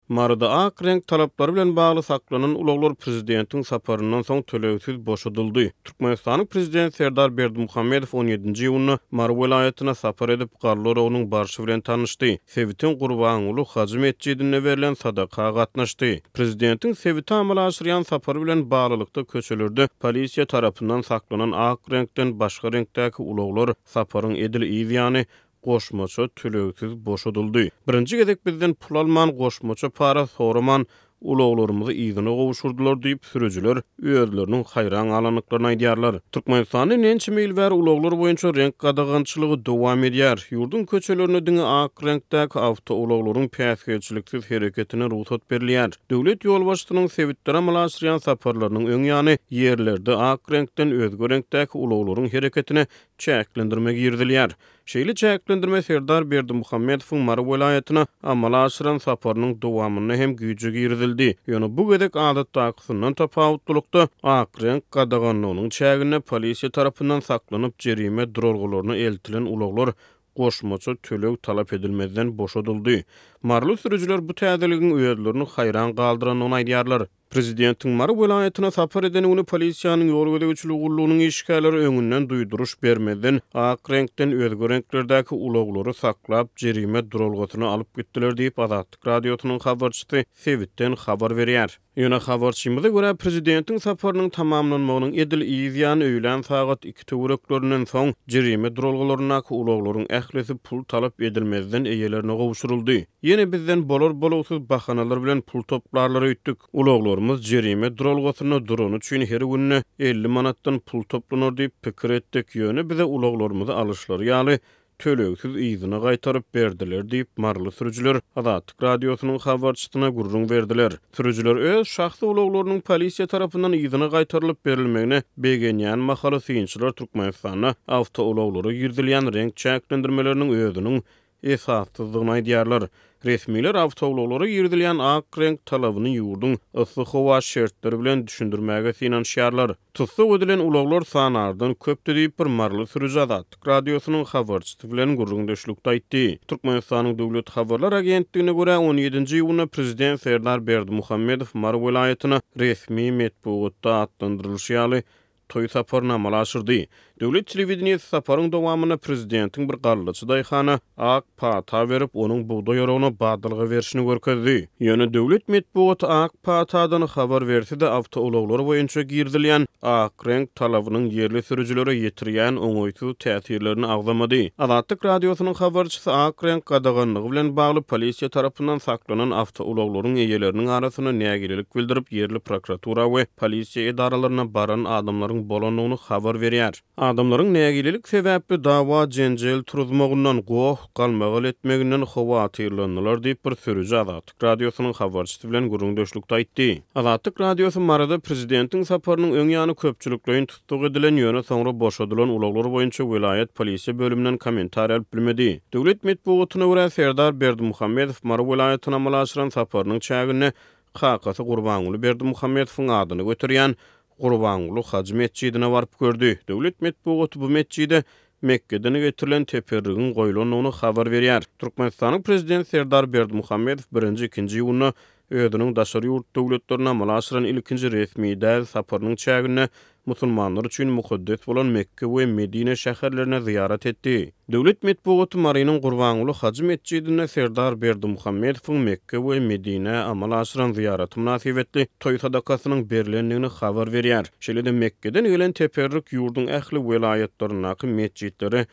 Maryda ak reňk talaplary bilen bagly saklanan ulaglar prezidentiň saparyndan soň tölegsiz boşadyldy. Türkmenistanyň Prezidenti Serdar Berdimuhamedow on ýedinji iýunda Mary welaýatyna sapar edip, galla oragynyň barşy bilen tanyşdy, sebitiň Gurbanguly hajy metjidinde berlen sadaka gatnaşdy. Prezidentiň sebite amala aşyrýan sapary bilen baglylykda köçelerde polisiýa tarapyndan saklanan ak reňkden başga reňkdäki ulaglar saparyň edil yz ýany goşmaça tölegsiz boşadyldy. Birinji gezek bizden pul alman, goşmaça para soraman, ulaglarymyzy yzyna gowşurdylar diýip, sürüjiler özleriniň haýran galandyklaryny aýdýarlar. Türkmenistanda indi ençeme ýyl bäri ulaglar boýunça reňk gadagançylygy dowam edýär. Ýurduň köçelerinde diňe ak reňkdäki awtoulaglaryň päsgelçiliksiz hereketine rugsat berilýär. Döwlet ýolbaşçysynyň sebitlere amala aşyrýan saparlarynyň öň ýany, ýerlerde ak reňkden özge reňkdäki ulaglaryň hereketine çäklendirme girizilýär. Şeýle çäklendirme Serdar Berdimuhamedowyň Mary welaýatyna amala aşyran saparynyň dowamynda hem güýje girizildi. Ýöne bu gezek adatdakysyndan tapawutlylykda, ak reňk gadaganlygynyň çäginde polisiýa tarapyndan saklanyp, jerime duralgalaryna eltilen ulaglar goşmaça töleg talap edilmezden boşadyldy. Maryly sürüjiler bu täzeligiň özlerini haýran galdyrandygyny aýdýarlar. Prezidentiň Mary welaýatyna sapar eden güni polisiýanyň ýol gözegçiligi gullugynyň işgärleri öňünden duýduryş bermezden, ak reňkden özge reňklerdäki ulaglary saklap, jerime duralgasyna alyp gitdiler diýip, Azatlyk Radiosynyň habarçysy sebitden habar berýär. Ýöne habarçymyza görä, prezidentiň saparynyň tamamlanmagynyň edil yz ýany öýlän sagat iki töwereklerinden soň, jerime duralgalaryndaky ulaglaryň ählisi pul talap edilmezden eýelerine gowşuryldy. Ýene bizden bolar-bolugsyz bahanalar bilen pul toplarlar öýtdük. Ulaglarymyz jerime duralgasynda durany üçin her günde 50 manatdan pul toplanar diýip pikir etdik, ýöne bize ulaglarymyzy alyşlary ýaly tölegsiz yzyna gaýtaryp berdiler diýip, maryly sürüjiler Azatlyk Radiosynyň habarçysyna gürrüň berdiler. Sürüjiler öz şahsy ulaglarynyň polisiýa tarapyndan yzyna gaýtarylyp berilmegine begenýän mahaly synçylar Türkmenistanda awtoulaglara girizilýän reňk çäklendirmeleriniň özüniň esassyzdygyny aýdýarlar. Resmiler awtoulaglara girizilýän ak reňk talabyny ýurduň yssy howa şertleri bilen düşündirmäge synanyşýarlar. Tussag edilen ulaglar sanardan köpdi diýip, bir maryly sürüji Azatlyk Radiosynyň habarçysy bilen gürrüňdeşlikde aýtdy. Türkmenistanyň Döwlet habarlar agentligine görä, on ýedinji iýunda prezident Serdar Berdimuhamedow Mary welaýatyna resmi metbugatda atlandyrylyşy ýaly, toý saparyny amala aşyrdy. Döwlet telewideniýesi saparyň dowamynda prezidentiň bir gallaçy daýhana ak pata berip, onuň bugdaý oragyna badalga berşini görkezdi. Ýöne döwlet metbugaty ak patadan habar berse-de, awtoulaglar boýunça girizilýän ak reňk talabynyň ýerli sürüjilere ýetirýän oňaýsyz täsirlerini agzamady. Azatlyk Radiosynyň habarçysy ak reňk gadaganlygy bilen bagly polisiýa tarapyndan saklanan awtoulaglaryň eýeleriniň arasynda nägilelik bildirip, ýerli prokuratura we polisiýa edaralaryna baran adamlaryň bolandygyny habar berýär. Adamlaryň nägilelik sebäpli dawa-jenjel turuzmagyndan, goh-galmagal etmeginden howatyrlandylar diýip, bir sürüji Azatlyk Radiosynyň habarçysy bilen gürrüňdeşlikde aýtdy. Azatlyk Radiosy Maryda prezidentiň saparynyň öň ýany köpçülikleýin tussag edilen, ýöne soňra boşadylan ulaglar boýunça welaýat polisiýa bölüminden kommentariý alyp bilmedi. Döwlet metbugatyna görä, Serdar Berdimuhamedow Mary welaýatyna amala aşyran saparynyň çäginde Kakasy Gurbanguly Berdimuhamedowyň adyny göterýän Gurbanguly hajy metjidine baryp gördi. Döwlet metbugaty bu metjide Mekgeden getirilen teperrigiň goýlandygyny habar berýär. Türkmenistanyň Prezidenti Serdar Berdimuhamedow birinji, ikinji iýunda özüniň daşary ýurt döwletlerine amala aşyran ilkinji resmi däl saparynyň çäginde musulmanlar üçin mukaddes bolan Mekge we Medine şäherlerine zyýarat etdi. Döwlet metbugaty Marynyň Gurbanguly hajy metjidinde Serdar Berdimuhamedowyň Mekge we Medinä amala aşyran zyýaraty mynasybetli toý sadakasynyň berlendigini habar berýär. Şeýle-de Mekgeden gelen teperrik ýurduň ähli welaýatlaryndaky metjitlere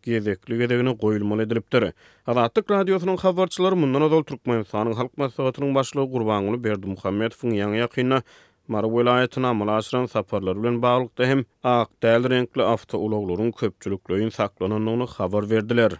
gezekli-gezegine goýulmaly edilipdir. Azatlyk Radiosynyň habarçylary mundan ozal Türkmenistanyň Halk Maslahatynyň Başlygy Gurbanguly Berdimuhamedowyň ýaňy-ýakynda Mary welaýatyna amala aşyran saparlary bilen baglylykda hem ak däl reňkli awtoulaglaryň köpçülikleýin saklanandygyny habar berdiler.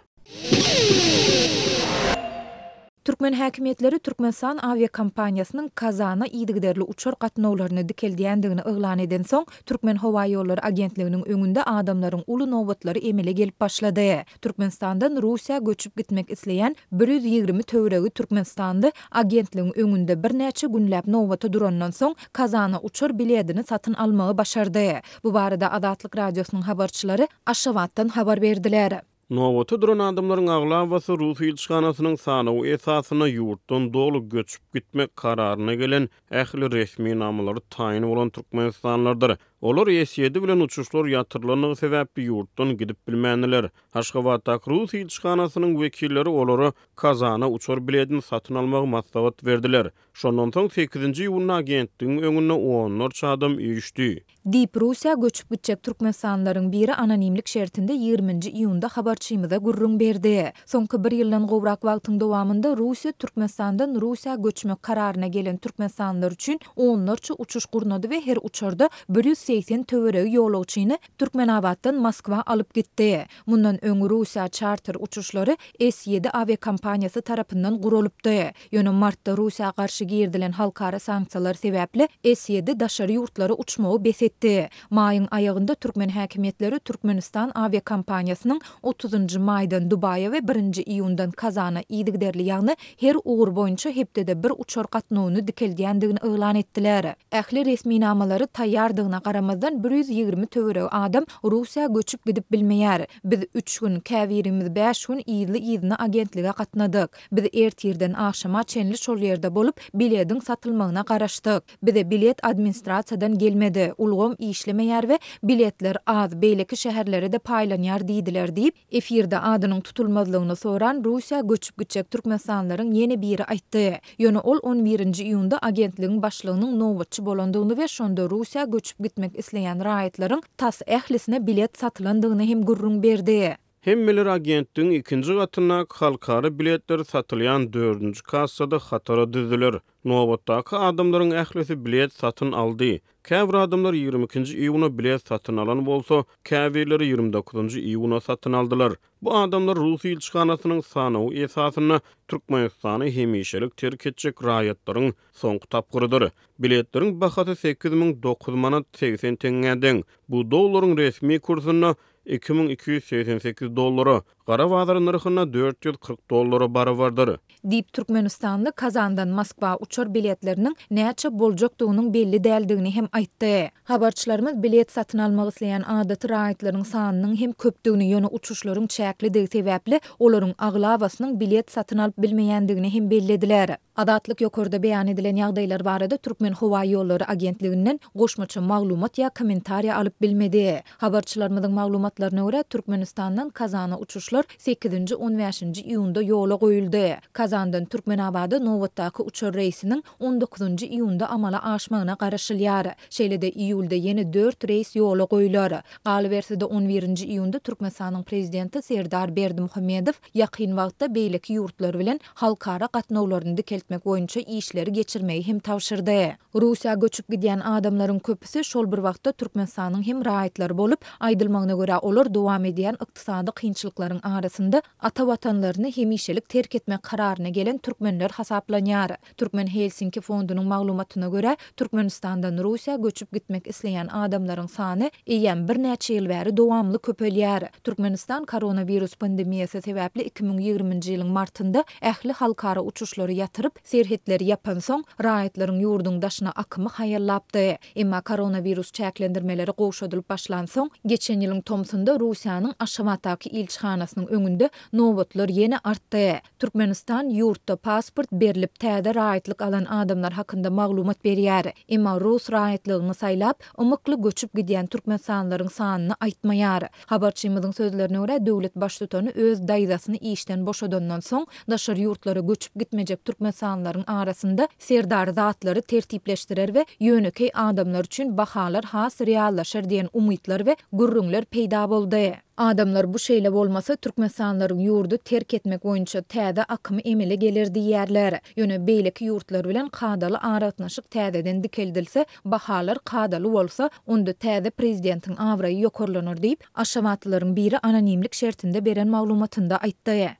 Türkmen häkimiýetleri Türkmenistan awiakompaniýasynyň Kazana yzygiderli uçar gatnawlaryny dikeldýändigini yglan edensoň, Türkmenhowaýollary agentliginiň öňünde adamlaryň uly nobatlary emele gelip başlady. Türkmenistandan Russiýa göçüp gitmek isleýän 120 töweregi türkmenistanly agentligiň öňünde birnäçe günläp nobata durandan soň, Kazana uçar biledini satyn almagy başardy. Bu barada Azatlyk Radiosynyň habarçylary Aşgabatdan habar berdiler. Nobata duran adamlaryň aglabasy rus ilçihanasynyň sanawy esasynda ýurtdan doly göçüp gitmek kararyna gelen, ähli resminamalary taýyn bolan türkmenistanlylardyr. Olar S-ýedi bilen uçuşlar ýatyrylandygy sebäpli ýurtdan gidip bilmändiler. Aşgabatdaky rus ilçihanasynyň wekilleri olara Kazana uçar biledini satyn almagy maslahat berdiler. Şondan soň sekizinji iýunda agentligiň öňünde onlarça adam üýşdi. Diýip, Russiýa göçüp gitjek türkmenistanlylaryň biri anonimlik şertinde ýigriminji iýunda habarçymyza gürrüň berdi. Soňky bir ýyldan gowrak wagtyň dowamynda Russiýa Türkmenistandan Russiýa göçmek kararyna gelen türkmenistanlylar üçin onlarça uçuş gurnady we her uçarda 180 töweregi ýolagçyny Türkmenabatdan Moskwa alyp gitdi. Mundan öň Russiýa çarter uçuşlary S-ýedi awiakompaniýasy tarapyndan guralypdy. Ýöne martda Russiýa garşy girizilen halkara sanksiýalar sebäpli S-ýedi daşary ýurtlara uçmagy bes etdi. Maýyň aýagynda türkmen häkimiýetleri Türkmenistan awiakompaniýasynyň otuzynjy maýdan Dubaýa we birinji iýundan Kazana yzygiderli, ýagny her ugur boýunça hepdede bir uçar gatnawyny dikeldýändigini yglan etdiler. Ähli resminamalary taýýardygyna garamazdan, 120 töweregi adam Russiýa göçüp gidip bilmeýär. Biz üç gün, käbirimiz bäş gün yzly-yzyna agentlige gatnadyk. Biz ertirden agşama çenli şol ýerde bolup, bilediň satylmagyna garaşdyk. Bize bilet administrasiýadan gelmedi, ulgam işlemeýär we biletler az, beýleki şäherlere-de paýlanýar diýdiler diýip, efirde adynyň tutulmazlygyny soran Russiýa göçüp gitjek türkmenistanlylaryň ýene biri aýtdy. Ýöne ol on birinji iýunda agentligiň başlygynyň nobatçy bolandygyny we şonda Russiýa göçüp gitmek isleýän raýatlaryň tas ählisine bilet satylandygyny hem gürrüň berdi. Hemmeler agentligiň ikinji gatyndaky halkara biletleri satylýan dördünji kassada hatara düzdüler. Nobatdaky adamlaryň ählisi bilet satyn aldy. Käbir adamlar 22-nji iýuna bilet satyn alan bolsa, käbirleri 29-njy iýuna satyn aldylar. Bu adamlar rus ilçihanasynyň sanawy esasynda Türkmenistany hemişelik terk etjek raýatlaryň soňky tapgyrydyr. Biletleriň bahasy 8009 manat 80 teňňä deň. Bu dollaryň resmi kursunda 2288 dollara, gara bazar nyrhynda 440 dollara barabardyr. Diýip, türkmenistanly Kazandan Moskwa uçar biletleriniň näçe boljakdygynyň belli däldigini hem aýtdy. Habarçylarymyz bilet satyn almak isleýän adaty raýatlaryň sanynyň hem köpdügini, ýöne uçuşlaryň çäklidigi sebäpli, olaryň aglabasynyň bilet satyn alyp bilmeýändigini hem bellediler. Azatlyk ýokarda beýan edilen ýagdaýlar barada Türkmenhowaýollary agentliginden goşmaça maglumat ýa kommentariýa alyp bilmedi. Habarçylarymyzyň maglumatlaryna görä, Türkmenistandan Kazana uçuşlar sekizinji, on bäşinji iýunda ýola goýuldy. Kazandan Türkmenabada nobatdaky uçar reýsiniň on dokuzynjy iýunda amala aşmagyna garaşylýar. Şeýle-de iýulda ýene dört reýs ýola goýlar. Galyberse-de, on birinji iýunda Türkmenistanyň Prezidenti Serdar Berdimuhamedow ýakyn wagtda beýleki ýurtlar bilen halkara gatnawlaryny dikeltmek boýunça işleri geçirmegi hem tabşyrdy. Russiýa göçüp gidýän adamlaryň köpüsi şol bir wagtda Türkmenistanyň hem raýatlary bolup, aýdylmagyna görä, olar dowam edýän ykdysady kynçylyklaryň arasynda ata watanlaryny hemişelik terk etmek kararyna gelen türkmenler hasaplanýar. Türkmen Helsinki fondunyň maglumatyna görä, Türkmenistandan Russiýa göçüp gitmek isleýän adamlaryň sany eýýäm birnäçe ýyl bäri dowamly köpelýär. Türkmenistan koronawirus pandemiýasy sebäpli 2020-nji ýylyň martynda ähli halkara uçuşlary ýatyryp, serhetleri ýapansoň, raýatlaryň ýurduň daşyna akymy haýallapdy. Emma koronawirus çäklendirmeleri gowşadylyp başlansoň, geçen ýylyň tomsunda Russiýanyň Aşgabatdaky ilçihanasynyň öňünde nobatlar ýene artdy. Türkmenistan ýurtda pasport berlip täze raýatlyk alan adamlar hakynda maglumat berýär. Emma rus raýatlygyny saýlap, ymykly göçüp gidýän türkmenistanlylaryň sanyny aýtmaýar. Habarçymyzyň sözlerine görä, döwlet baştutany öz daýzasyny işden boşadandan soň, daşary ýurtlara göçüp gitmejek türkmenistanlylaryň arasynda Serdar zatlary tertipleşdirer we ýönekeý adamlar üçin bahalar has reallaşar diýen umytlar we gürrüňler peýda boldy. Adamlar bu şeýle bolmasa türkmenistanlylaryň ýurdy terk etmek boýunça täze akymy emele geler diýýärler. Ýöne beýleki ýurtlar bilen kadaly aragatnaşyk täzeden dikeldilse, bahalar kadaly bolsa, onda täze prezidentiň abraýy ýokarlanar diýip, aşgabatlylaryň biri anonimlik şertinde beren maglumatynda aýtdy.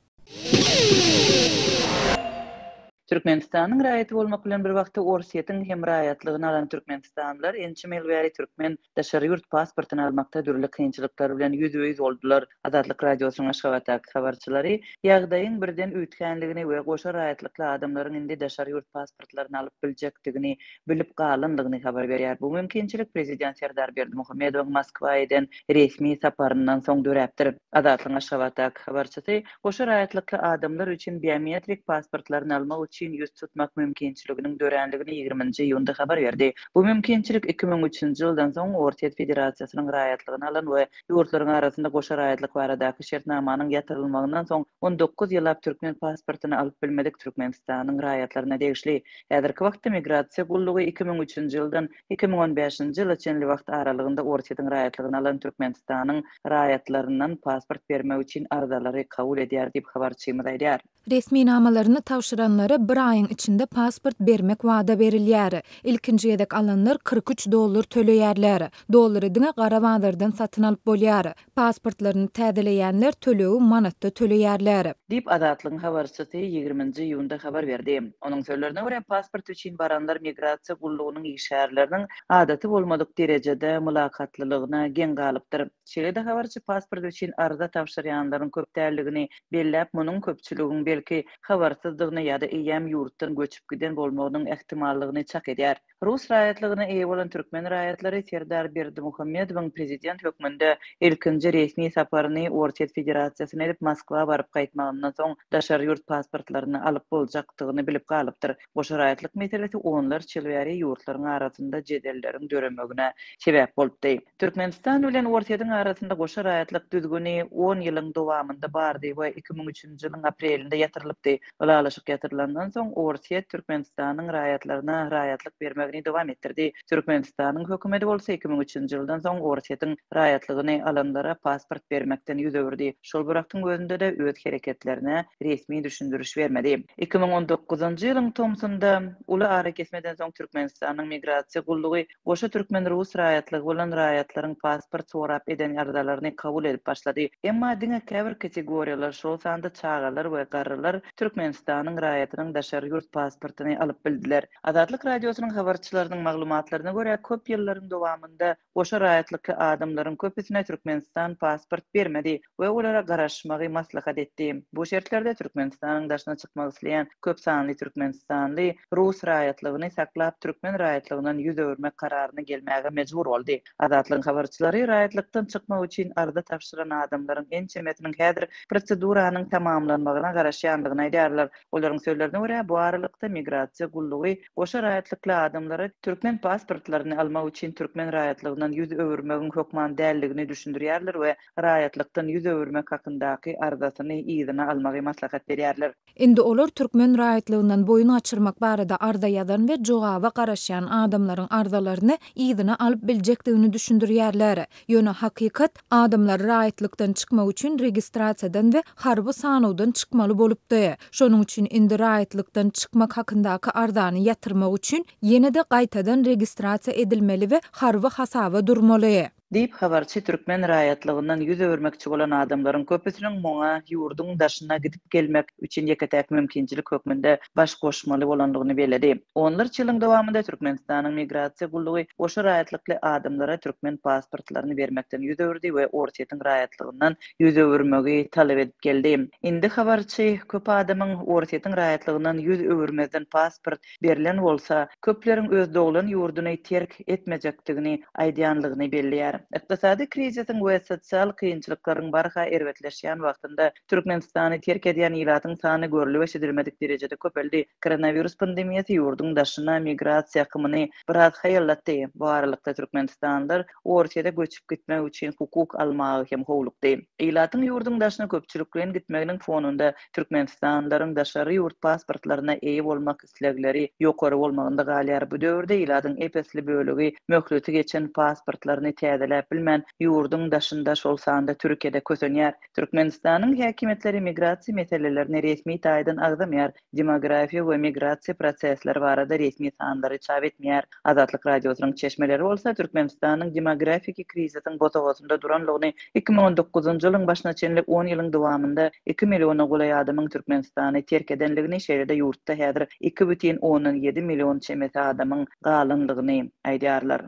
Türkmenistanyň raýaty bolmak bilen bir wagtda Orsýetiň hem raýatlygyny alan türkmenistanlylar ençeme ýyl bäri türkmen daşary ýurt pasportyny almakda dürli kynçylyklar bilen ýüzbe-ýüz boldular. Azatlyk Radiosynyň Aşgabatdaky habarçylary ýagdaýyň birden üýtgänligini we goşa raýatlykly adamlaryň indi daşary ýurt pasportlaryny alyp biljekdigini bilip galandygyny habar berýär. Bu mümkinçilik prezident Serdar Berdimuhamedowyň Moskwa eden resmi saparyndan soň döräpdir. Azatlygyň Aşgabatdaky habarçysy goşa raýatlykly adamlar üçin biometrik pasportlaryny almak üçin ýüz tutmak mümkinçiliginiň döränligini ýigriminji iýunda habar berdi. Bu mümkinçilik 2003-nji ýyldan soň Orsýet Federasiýasynyň raýatlygyny alan we ýurtlaryň arasynda goşa raýatlyk baradaky şertnamanyň ýatyrylmagyndan soň 19 ýyllap türkmen pasportyny alyp bilmedik Türkmenistanyň raýatlaryna degişli. Häzirki wagtda Migrasiýa gullugy 2003-nji ýyldan 2015-nji ýyla çenli wagt aralygynda Orsýetiň raýatlygyny alan Türkmenistanyň raýatlaryndan pasport bermek üçin arzalary kabul edýär diýip, habarçymyz aýdýar. Resminamalaryny tabşyranlara bir aýyň içinde pasport bermek wada berilýär. Ilkinji gezek alanlar 43 dollar töleýärler. Dollary diňe gara bazardan satyn alyp bolýar. Pasportlaryny täzeleýänler tölegi manatda töleýärler. Diýip, Azatlygyň habarçysy ýigriminji iýunda habar berdi. Onuň sözlerine görä, pasport üçin baranlar migrasiýa gullugynyň işgärleriniň adaty bolmadyk derejede mylakatlylygyna geň galypdyr. Şeýle-de habarçy pasport üçin arza tabşyrýanlaryň köp däldigini belläp, munuň köpçüligiň, belki, habarsyzdygyny ýa-da eýýäm ýurtdan göçüp giden bolmagynyň ähtimallygyny çak edýär. Rus raýatlygyna eýe bolan türkmen raýatlary Serdar Berdimuhamedowyň prezident hökmünde ilkinji resmi saparyny Orsýet Federasiýasyna edip Moskwa baryp gaýtmagyndan soň daşary ýurt pasportlaryny alyp boljakdygyny bilip galypdyr. Goşa raýatlyk meselesi onlarça ýyl bäri ýurtlaryň arasynda jedelleriň döremegine sebäp bolupdy. Türkmenistan bilen Orsýetiň arasynda goşa raýatlyk düzgüni on ýylyň dowamynda bardy we 2003-nji ýylyň aprelinde ýatyrylypdy. Ylalaşyk ýatyrylandan soň, Orsýet Türkmenistanyň raýatlaryna raýatlyk bermegini dowam etdirdi. Türkmenistanyň hökümeti bolsa 2003-nji ýyldan soň Orsýetiň raýatlygyny alanlara pasport bermekden ýüz öwürdi. Şol bir wagtyň özünde-de öz hereketlerine resmi düşündiriş bermedi. 2019-njy ýylyň tomsunda uly arakesmeden soň Türkmenistanyň Migrasiýa gullugy Goşa türkmen-rus raýatlygy bolan raýatlaryň pasport sorap eden arzalaryny kabul edip başlady. Emma diňe käbir kategoriýalar, şol sanda çagalar we garrylar Türkmenistanyň raýatynyň daşary ýurt pasportyny alyp bildiler. Azatlyk Radiosynyň habarçylarynyň maglumatlaryna görä, köp ýyllaryň dowamynda goşa raýatlykly adamlaryň köpüsine Türkmenistan pasport bermedi we olara garaşmagy maslahat etdi. Bu şertlerde Türkmenistanyň daşyna çykmak isleýän köp sanly türkmenistanly rus raýatlygyny saklap, türkmen raýatlygyndan ýüz öwürmek kararyna gelmäge mejbur boldy. Azatlygyň habarçylary raýatlykdan çykmak üçin arza tabşyran adamlaryň ençemesiniň häzir proseduranyň tamamlanmagyna garaşýandygyny aýdýarlar. Olaryň sözlerine görä, bu aralykda migrasiýa gullugy goşa raýatlykly adamlara türkmen pasportlaryny almak üçin türkmen raýatlygyndan ýüz öwürmegiň hökman däldigini düşündirýärler we raýatlykdan ýüz öwürmek hakyndaky arzasyny yzyna almagy maslahat berýärler. Indi olar türkmen raýatlygyndan boýun gaçyrmak barada arza ýazan we jogaba garaşýan adamlaryň arzalaryny yzyna alyp biljekdigini düşündirýärler. Ýöne hakykat, adamlar raýatlykdan çykmak üçin registrasiýadan we harby sanawdan çykmaly bolupdy. Şonuň üçin indi raýatlykdan çykmak hakyndaky arzany ýatyrmak üçin ýene-de gaýtadan registrasiýa edilmeli we harby hasaba durmaly. Diýip, habarçy türkmen raýatlygyndan ýüz öwürmekçi bolan adamlaryň köpüsiniň muňa ýurduň daşyna gidip gelmek üçin ýeke-täk mümkinçilik hökmünde baş goşmaly bolandygyny belledi. Onlarça ýylyň dowamynda Türkmenistanyň Migrasiýa gullugy goşa raýatlykly adamlara türkmen pasportlaryny bermekden ýüz öwürdi we Orsýetiň raýatlygyndan ýüz öwürmegi talap edip geldi. Indi habarçy köp adamyň Orsýetiň raýatlygyndan ýüz öwürmezden pasport berlen bolsa, köpleriň öz doglan ýurduny terk etmejekdigini aýdýanlygyny belleýär. Ykdysady krizisiň we sosial kynçylyklaryň barha erbetleşýän wagtynda Türkmenistany terk edýän ilatyň sany görlüp-eşidilmedik derejede köpeldi. Koronawirus pandemiýasy ýurduň daşyna migrasiýa akymyny biraz haýallatdy. Bu aralykda türkmenistanlylar Orsýete göçüp gitmek üçin hukuk almaga hem howlukdy. Ilatyň ýurduň daşyna köpçülikleýin gitmeginiň fonunda türkmenistanlylaryň daşary ýurt pasportlaryna eýe bolmak islegleri ýokary bolmagynda galýar. Bu döwürde ilatyň ep-esli bölegi möhleti geçen pasportlaryny täzeleýär. täzeläp bilmän, ýurduň daşynda, şol sanda Türkiýede kösenýär. Türkmenistanyň häkimiýetleri migrasiýa meselelerini resmi taýdan agzamaýar, demografiýa we migrasiýa prosesleri barada resmi sanlary çap etmeýär. Azatlyk Radiosynyň çeşmeleri bolsa Türkmenistanyň demografiki krizisiň bosagasynda duranlygyny, 2019-njy ýylyň başyna çenli on ýylyň dowamynda iki milliona golaý adamyň Türkmenistany terk edenligini, şeýle-de ýurtda häzir 2,7 million çemesi adamyň galanlygyny aýdýarlar.